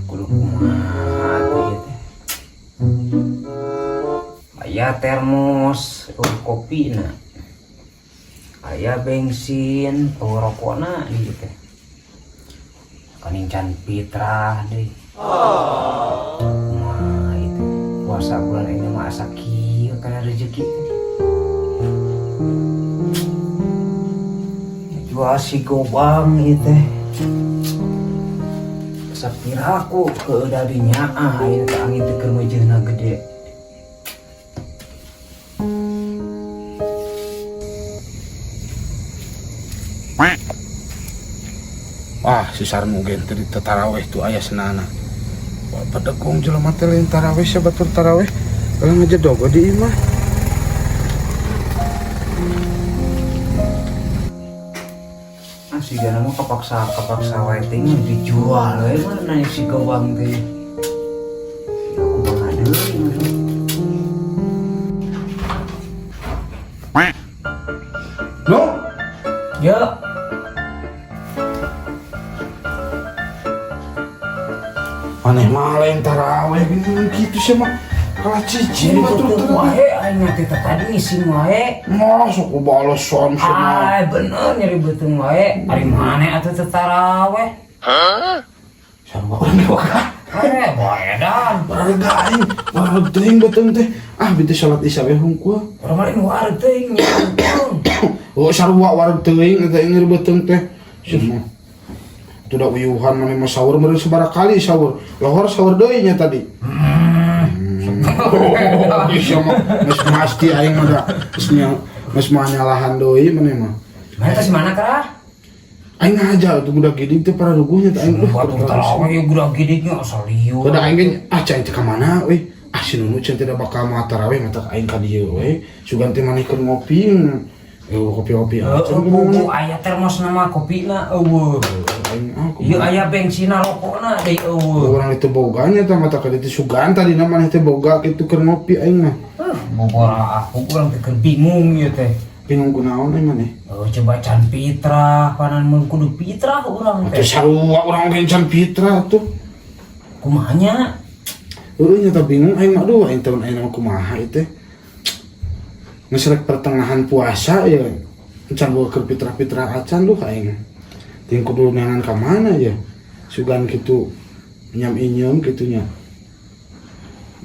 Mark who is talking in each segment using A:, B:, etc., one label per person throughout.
A: Kudu kumaha tuh ieu teh. Aya termos, euweuh kopina. Aya bensin, euweuh rokona di teh. Kaning can fitrah deui. Kumaha itu? Puasa bulan ini mah asa kieu kana rezeki teh. Jual si gobang ieu teh. Sapiraku ke dadinya ah ieu teh angin teh keur meujeuhna gede.
B: Wah, si Sarmu gen teu taraweh tuh aya senana. Wah, padegong jelema teh lain taraweh sia batur taraweh. Kalau ngejedogo di imah.
A: Ah si Gana mah kapaksa wae teh mah dijual we mana si gobang teh. Aku mah deui mah.
B: No,
A: Ya,
B: aneh mah lain taraweh gini kitu sia mah. Kalah cicing batur
A: beuteung
B: taraweh.
A: wae aing teh tadi ngising wae.
B: Masuk ku balesan sia mah.
A: Ah, bener nyeri beuteung wae. Ari maneh atuh teu taraweh?
B: Sarua urang boga.
A: Eh, baedan.
B: Wareg aing, wareg teuing beuteung teh. Ah, beuteung salat isya we hungkul.
A: Urang mah lain wareg teuing nya.
B: Oh, sarua wareg teuing eta nyeri beuteung teh. Sia mah. Itu da uyuhan maneh mah sahur meureun sabaraha kali sahur. Lohor sahur deui nya tadi. Oh, sia mah geus pasti aing mah da geus geus mah nyalahan deui maneh mah.
A: Mana teh si mana karah?
B: Aing ngaja tuh budak gidig teh para ruguhnya teh aing
A: Batur taraweh ieu budak gidiknya asal lieur.
B: Udah aing ge ah cai teh ka mana euy? Ah si Nunu cai tidak bakal moal taraweh mata aing ka dieu we. Sugan teh maneh keur ngopi. Kopi-kopi
A: Heeh,
B: acan
A: buku
B: kumaha.
A: aya termos nama kopina euweuh.
B: Aing ah
A: Ieu
B: kumaha.
A: aya bensina rokokna deui euweuh.
B: Urang itu boganya teh mata ka ditu sugan tadi maneh teh boga kitu keur ngopi aing mah.
A: Bobora aku urang teh keur bingung ieu teh.
B: Bingung kunaon aing maneh.
A: Oh, coba can fitrah, panan mun kudu fitrah urang
B: Atuh
A: teh.
B: sarua urang oge can fitrah tuh.
A: Kumaha nya?
B: Heueuh nya teh bingung aing mah aduh aing teh aing mah kumaha ieu teh. Geus rek pertengahan puasa ya can boga keur fitrah-fitrah acan duh aing. Ting kudu neangan ka mana ya? Sugan kitu nyam inyem kitu nya.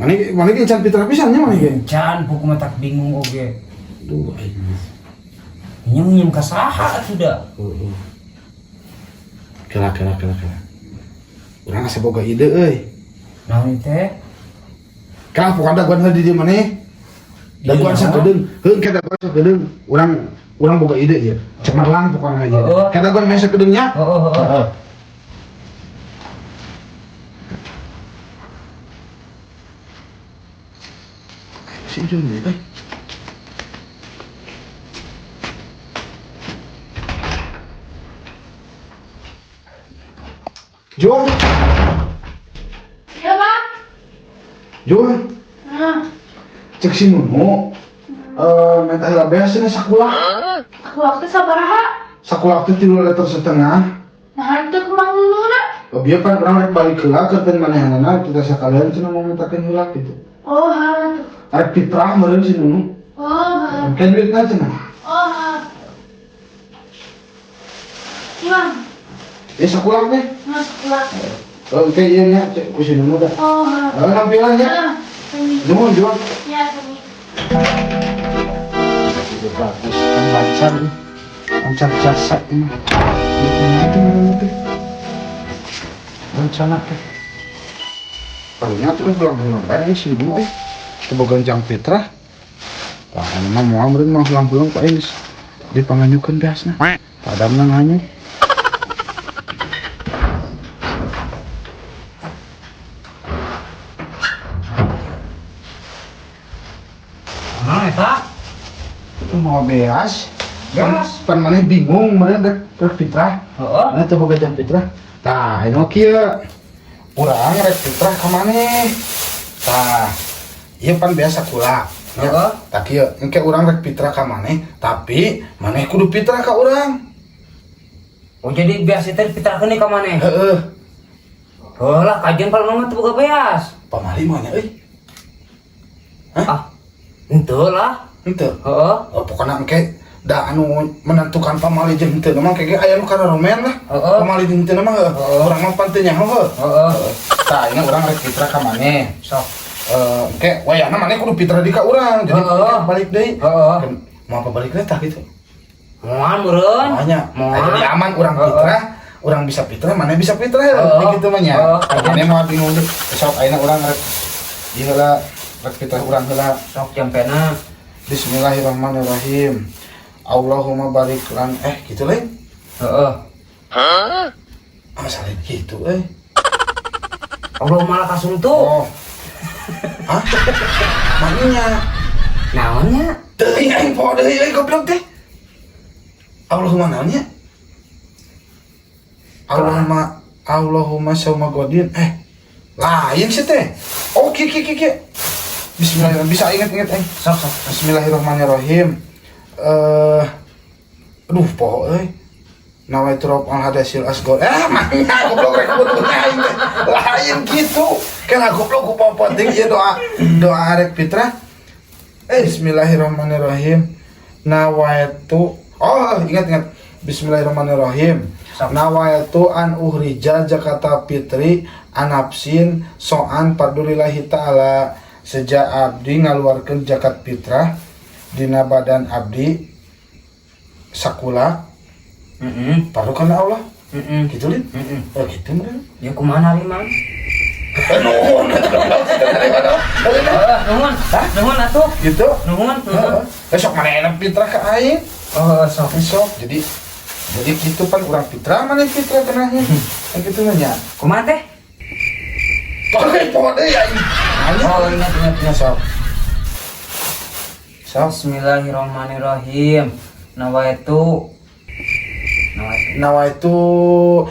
B: Maneh maneh ge can fitrah pisan nya maneh ge.
A: Can puku mah tak bingung oge.
B: Duh aing.
A: Nyem nyem ka saha atuh da?
B: Heeh. Kela kela kela kela. Urang asa boga ide euy.
A: Naon teh?
B: Kah pokokna daguan heula di dieu maneh. Daguan sakedeung, heuh ke daguan sakedeung. Urang urang boga ide ieu. Cemerlang pokokna ieu.
A: Heeh.
B: Ke daguan meh sakedeung nya.
A: Heeh heeh.
B: Heeh. Si Jun nih, eh. Jun,
C: Ya, Pak.
B: Jun,
C: Nah,
B: cek si Nunu. Eh, minta heula beas cenah sakulah.
C: aku waktu sabaraha.
B: Sakulah teh 3,5 liter.
C: Nah, itu kemang dulu nak.
B: Oh, bieu pan urang rek balik heula keur teh manehanana kita sakalian cenah mau mintakeun heula gitu.
C: Oh, ha tuh.
B: Arek fitrah meureun si Nunu.
C: Oh, ha.
B: Kan duitna cenah.
C: Oh, ha. Gimana?
B: Ya sakulah teh.
C: Nah, sekolah.
B: Oh, oke iya nya cek ku si Nunu dah.
C: Oh, ha.
B: Lalu nampilan nya.
C: Nah, sini.
B: Nuhun Jun.
C: Ya, sini.
B: Ide bagus kan lancar nih. Lancar jasa ini. Itu teh. Rencana teh. Barunya tuh pulang-pulang bae si ibu teh. Teu boga jang fitrah. Wah, ini mah moal meureun mah pulang-pulang ku aing geus dipanganyukeun beasna. Padamna nganyuk.
A: eta?
B: Mau beas.
A: Beas.
B: Pan maneh bingung meureun rek rek fitrah.
A: Heeh.
B: Mana teu boga jam fitrah. Tah, ini mah kieu. Urang rek fitrah ka maneh. Tah, ieu pan biasa kula. Ya,
A: Heeh.
B: tah kieu, engke urang rek fitrah ka maneh, tapi maneh kudu fitrah ka urang.
A: Oh, jadi biasa teh fitrahkeun ka maneh.
B: Heeh.
A: Heuh lah, kajian kalau mah teu boga beas.
B: Pamali mah nya euy. Hah?
A: Ah. Henteu lah.
B: Henteu.
A: Heeh.
B: Oh, pokoknya engke da anu menentukan pamali jeung henteu mah engke ge aya nu kararomen lah.
A: Heeh.
B: Pamali jeung henteu mah heuh.
A: Heeh.
B: Urang mah pan teu nyaho heuh.
A: Heeh.
B: Tah, ini urang rek fitrah ka maneh.
A: Sok.
B: Eh, engke wayahna maneh kudu fitrah di ka urang. Jadi
A: Heeh.
B: engke balik deui.
A: Heeh.
B: Kan, mau apa balik deui tah gitu.
A: Moal meureun.
B: Moalnya.
A: Moal.
B: Jadi aman urang
A: Heeh.
B: fitrah, urang bisa fitrah, maneh bisa fitrah ya.
A: Heeh.
B: Gitu mah nya.
A: Heeh.
B: Maneh mah bingung deui. Sok ayeuna urang rek ieu heula rek fitrah urang heula.
A: Sok jampena.
B: Bismillahirrahmanirrahim. Allahumma barik lan eh gitu lain.
A: Heeh.
B: Ah, salah gitu eh.
A: Allah malah kasung tuh.
B: Oh. Hah? Makanya
A: Naonnya?
B: teuing aing poho deui euy goblok teh. Allahumma naonnya? Allahumma Allahumma sauma godin eh lain sih teh. Oke oke oke. Bismillahirrahmanirrahim. Bisa ingat-ingat eh.
A: Sok sok.
B: Bismillahirrahmanirrahim. Eh aduh poho euy. Nawaitu al hadasil asgor. Eh makanya goblok rek kudu aing teh. Lain gitu. Kan goblok ku penting ieu doa doa arek fitrah. Eh bismillahirrahmanirrahim. Nawaitu oh ingat ingat. Bismillahirrahmanirrahim.
A: Sok.
B: Nawaitu an uhrija zakata fitri an nafsin so'an fardhulillahi ta'ala sejak abdi ngaluarkeun zakat fitrah dina badan abdi sakula
A: Heeh.
B: fardu kana Allah
A: Heeh.
B: gitu lin.
A: Heeh.
B: Oh gitu meureun.
A: Ya kumaha ari Mang?
B: Nuhun.
A: Heeh, nuhun. Nuhun atuh.
B: Gitu.
A: Nuhun, nuhun.
B: Heeh. Sok mana enak fitrah ka aing.
A: Oh, sok.
B: Sok jadi gitu pan urang fitrah mana fitrah kenanya kan gitu nya.
A: Kumaha teh?
B: Poho poho deui aing. Nanya.
A: Oh, ingat ingat ingat.
B: Sok. Sok.
A: Bismillahirrahmanirrahim. Nawaitu Nawaitu.
B: Nawaitu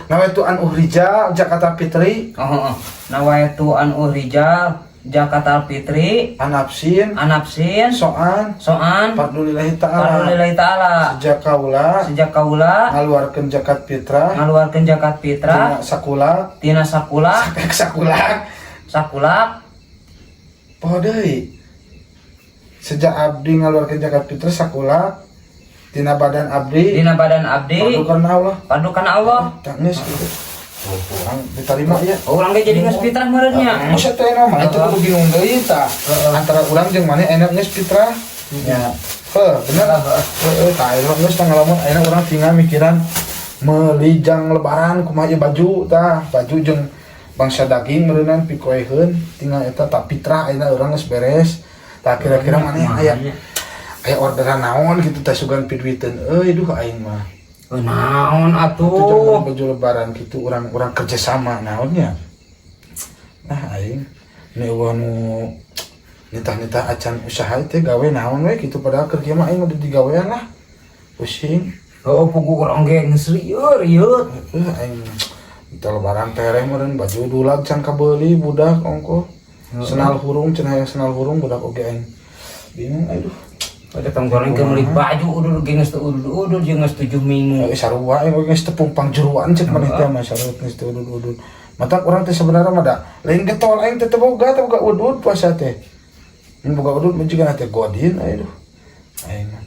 B: nawaitu an uhrija zakata fitri
A: Oh, oh. Nawaitu an uhrija zakata fitri
B: an nafsin
A: an nafsin
B: so'an
A: so'an
B: fardhulillahi ta'ala
A: fardhulillahi ta'ala
B: sejak kaula
A: sejak kaula
B: ngaluarkeun zakat fitrah
A: ngaluarkeun zakat fitrah
B: tina sakula
A: tina sakula
B: sakulak
A: sakulak
B: poho deui sejak abdi ngaluarkeun zakat fitrah sakula tina badan abdi
A: dina badan abdi
B: fardu karena Allah
A: fardu kana Allah.
B: Tah geus gitu. Oh, urang diterima ya.
A: Oh, urang ge jadi geus fitrah meureun nya.
B: Maksud teh nama itu kudu bingung deui tah. Antara urang jeung maneh enak geus fitrah. Nya. Heuh, bener. Heeh, tah ayeuna geus tah ngalamun ayeuna urang tinggal mikiran meuli jang lebaran kumaha ieu baju tah, baju jeung bangsa daging meureunan pikoeheun tinggal eta tah fitrah ayeuna urang geus beres. Tah kira-kira maneh aya aya orderan naon gitu tah sugan piduiteun euy duh aing mah.
A: Oh, naon
B: Itu
A: atuh?
B: jangan baju lebaran gitu orang orang kerjasama naonnya. Nah aing ini eueuh nu nitah-nitah acan usaha teh gawe naon we gitu padahal keur kieu mah aing udah digawean lah. Pusing.
A: Oh, puguh urang ge geus lieur ieu.
B: Heuh aing teh lebaran tereh meureun baju dulag can kabeuli budak ongko. Senal hurung cenah hayang senal hurung budak oge aing. Bingung aduh.
A: Ada tong goreng ke meuli baju udud ge geus teu udud-udud jeung geus 7 minggu.
B: Eh sarua aing oge geus tepung pangjuruan cek maneh teh mah sarua geus teu udud-udud. Matak urang teh sebenarnya mah da lain getol aing teh teu boga teu boga udud puasa teh. Mun boga udud mah juga teh godin aduh. Aing mah.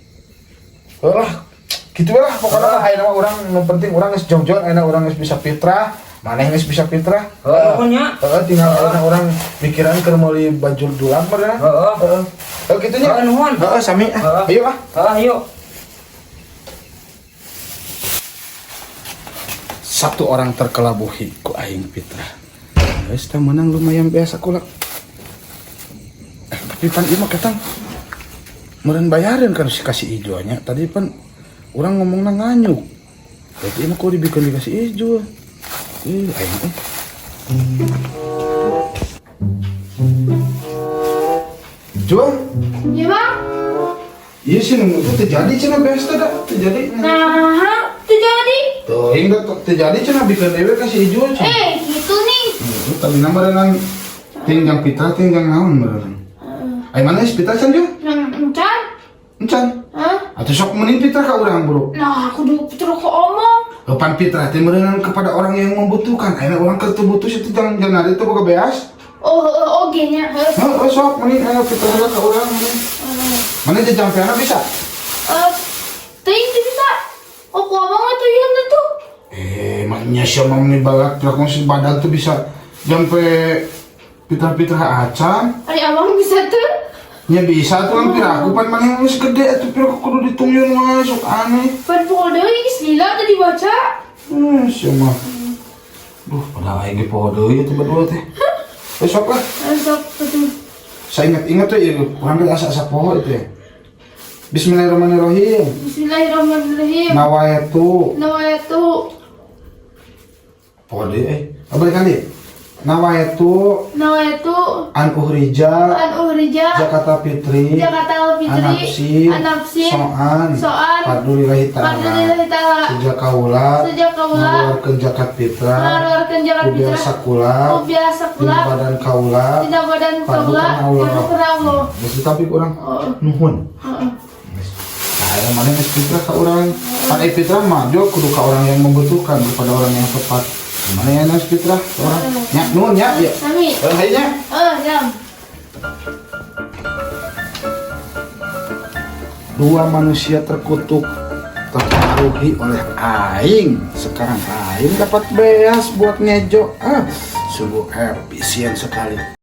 B: Heuh lah kitu we lah pokona mah ayeuna mah urang nu penting urang geus jongjon ayeuna urang geus bisa fitrah, maneh geus bisa fitrah.
A: Heeh, nuhun nya.
B: Heeh tinggal ayeuna urang mikiran keur meuli baju dulang mah
A: Heeh.
B: Heeh. Heuh kitu nya.
A: Heeh, nuhun.
B: Heeh sami ah.
A: Heeh.
B: Ayo ah.
A: Heeh, yuk.
B: Satu orang terkelabuhi ku aing fitrah. Geus tah meunang lumayan biasa kulak. Eh, tapi pan ieu mah ketang meureun bayareun kan si kasih ijo nya. Tadi pan urang ngomongna nganyuk. Berarti ieu mah kudu dibikeun dikasih ijo. Ih, aing eh. Jual,
C: Ya bang.
B: Iya sih, nu itu terjadi cenah beas teh da, terjadi.
C: Nah, terjadi.
B: Tuh, hingga terjadi cenah bikin dewe kasih hijau cenah.
C: Eh, gitu nih.
B: Itu tadi nama meureunan tinggang fitrah tinggang naon meureunan. Ai mana geus fitrah can dia?
C: Nah, encan.
B: Encan.
C: Hah?
B: Atuh sok mending fitrah ka urang, Bro.
C: Nah, aku dulu terus ke omong.
B: Lepan fitrah teh meureunan kepada orang yang membutuhkan. Ayeuna urang keur teu butuh situ jangan jangan itu boga beas.
C: Oh, oh, oh, gini. Heh.
B: Heuh, sok mending aya fitrah heula ka urang mending. Mana jajampeana bisa?
C: Eh, ting bisa. Oh, ku abang itu yun tuh.
B: Eh, maknya siapa meni balak piraku si badan tuh bisa jampe fitrah-fitrah acan.
C: Ari abang bisa tuh.
B: Nya bisa tuh kan piraku pan maneh geus gede atuh piraku kudu ditungguin wae sok aneh.
C: Pan pokok deui geus lila tadi baca.
B: Sia mah. Duh, padahal aing ge poho deui atuh berdua teh. Eh, sok lah.
C: Eh, sok betul.
B: Saya ingat-ingat tuh ya, kurang dari asa-asa poho itu ya. Bismillahirrahmanirrahim.
C: Bismillahirrahmanirrahim.
B: Nawaitu.
C: Nawaitu.
B: Poho deui eh. Apa kali? Nawaitu
C: Nawaitu
B: an uhrija
C: an uhrija
B: zakata fitri
C: Zakata fitri
B: an nafsi
C: an nafsi
B: soan
C: soan
B: fadlulillahi ta'ala
C: fadlulillahi ta'ala
B: sejak kaula
C: sejak kaula
B: ngaluarkeun zakat fitrah
C: ngaluarkeun zakat
B: ku
C: fitrah
B: biasa kula
C: ku biasa
B: dina
C: kula
B: badan kaula
C: dina badan
B: fardu
C: kaula
B: kana Allah.
C: fardu kana Allah.
B: Geus tapi urang
C: Oh.
B: nuhun.
C: Heeh.
B: Nah, yang mana geus fitrah ka urang? Pan ai fitrah mah jo kudu ka orang yang membutuhkan kepada orang yang tepat. Mana yang geus fitrah ka urang? Nya nuhun nya ya.
C: Sami.
B: Eh, hayu nya.
C: Eh, jam.
B: Dua manusia terkutuk terpengaruhi oleh aing. Sekarang aing dapat beas buat ngejo. Ah, sungguh efisien sekali.